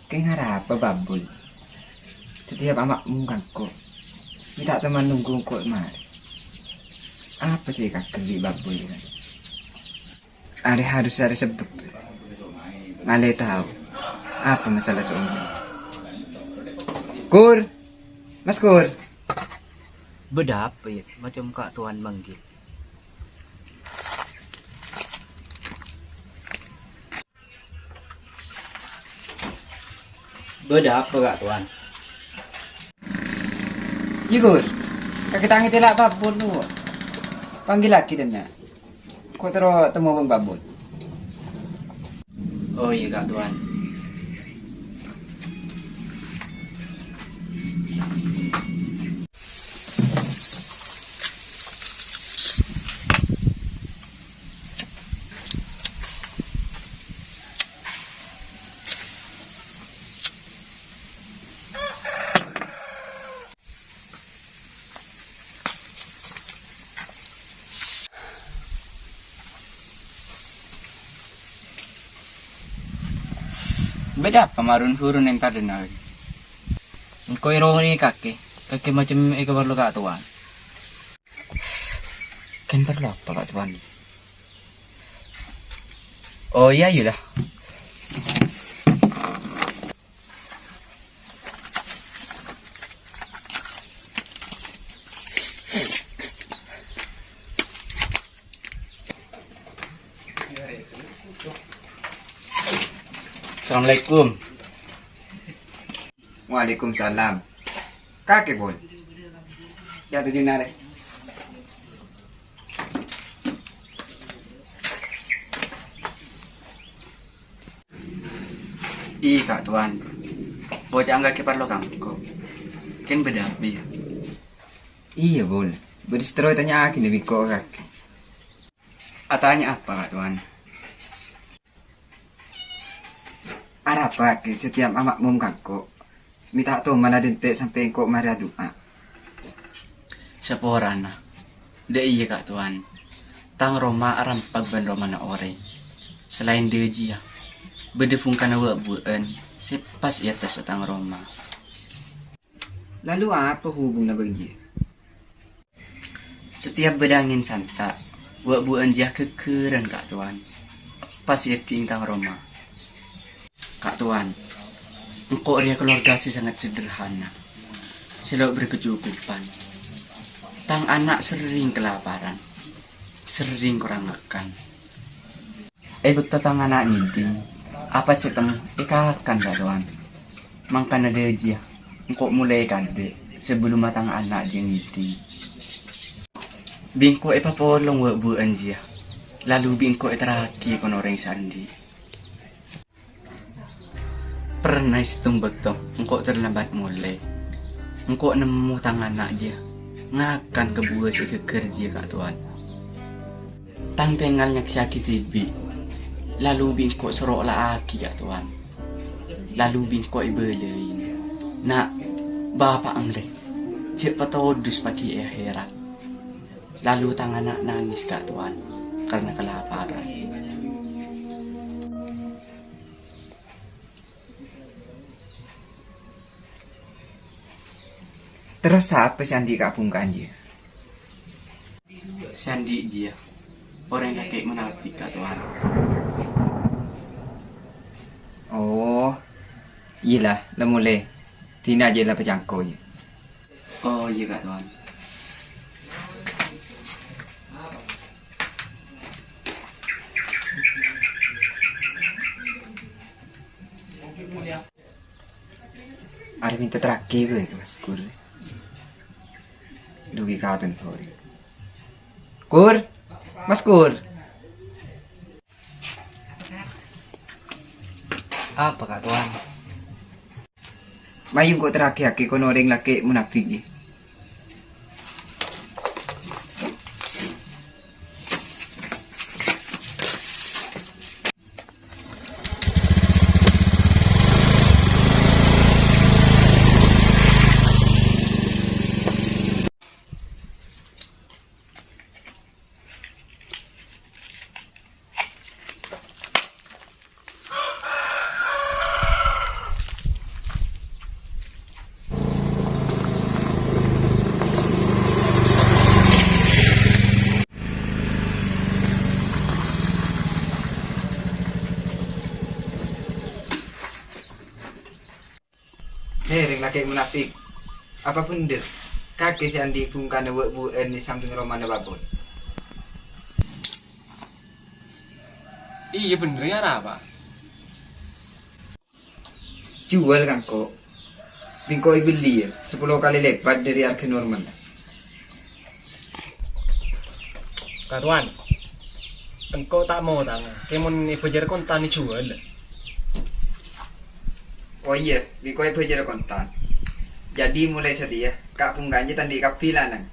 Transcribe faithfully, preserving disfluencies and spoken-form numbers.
Kèng arapa Babul? Setiap ama'mum ka engko', mè' ta' toman nunggu engko' marè. Apa sè èkaghâl bi' Babul, kan? Arè harus arè sebbhut. Malè tao apa masalah sè ongghu. Kur! Mas Kur! Bâdâ apa, yâ? Macem Ka' Towan manggil. Bâdâ apa, Ka' Towan? Yè, Kur. Kakè ta' ngètèla' Babul, no. Panggillaghi dâ' enna'. Ko' terro temmo bân Babul. Oh, iyâ, Ka' Towan. Bâdâ apa marun-surun entar dâ' enna'? Engko' èrongngè kakè, kakè macem èkaparlo Ka' Towan. Kèng parlo apa, Ka' Towan? Oh, iyâ, iyâ la. Assalamualaikum. Waalaikumsalam. Kakè, Bun. Yâ, tu jennarè. Iyâ, Ka' Towan. Bocah anggaghi parlo ka engko'. Kèng bâdâ apa, yâ? Iyâ, Bun. Bâdâ sè terro ètanya'aghi bi' engko' ka kakè. Atanya apa, Ka' Towan? Arapa kakè setiap ama'mum ka engko', mè' ta' toman adhânte' sampè' engko' marè adu'a. Saporana. Dâ' iyâ, Ka' Towan. Tang roma arampag bân romana orèng. Salaèn dâ' jiyâ, bâdâ bhungkana wâ'-buwâ'ân sè pas è attassa tang roma. Lalu apa hubunganna bân jiyâ? Setiap bâdâ angèn santa', wâ'-buwâ'ân jiyâ ghâgghârân, Ka' Towan. Pas èdingngè tang roma. Ka' Towan, engko' rèya kalowarga sè sanget sederhana, sè lo' berkecukupan. Tang ana' serrèng kalaparan, serrèng korang ngakan. È bâkto tang ana' ngèdhing, apa sè ètemmo èkakan, Ka' Towan. Mangkana dâ' jiyâ, engko' molaè kadâ' sabellunna tang ana' jiyâ ngèdhing. Bi' engko' èpapolong wâ'-buwâ'ân jiyâ, lalu bi' engko' èterraghi bân orèng sè andi'. Pernah è sèttong bâkto engko' terlambat molaè. Engko' nemmo tang ana' jiyâ ngakan kabuwâ sè ghâgghâr jiyâ, Ka' Towan. Tang tengal nyaksèyaghi dhibi', lalu bi' engko' soro' la'aghi, Ka' Towan. Lalu bi' engko' èbâlâi, "Na', bapa'eng rè jhâ' patodus paghi' è akhèrat." Lalu tang ana' nangès, Ka' Towan, karna kalaparan. Terros sapa sè andi' kabhungka'an jiyâ? Sè andi' jiyâ orèng kakè' monafik, Ka' Towan. Oh, iyâ la, la molè. Dinah jiyâ la pacangko jiyâ. Oh, iyâ, Ka' Towan. Arè mènta terraghi ghâ' ka Mas Kur. Dughi katon torè. Kur! Mas Kur! Apa, Ka' Towan? Mayu engko' terraghi kakè' kono orèng lakè' monafik, yâ. Kakè monafik. Apa bhender? Kakè sè andi' bhungkana bu-buwân è sampèng romana Babon. Iyâ bhender, arapa? Juwâl ka engko'. Bi' engko' èbelli, yâ, sapolo kalè lèbât dâri arghâ normalna. Ka Towan, engko' ta' motang, kèmon èbâjâr kontan èjuwâl. Oh iyâ, bi' engko' èbâjâr kontan. Jadi molaè satèya, ka' bhungkana jiyâ ta' andi' kabbhi lanang.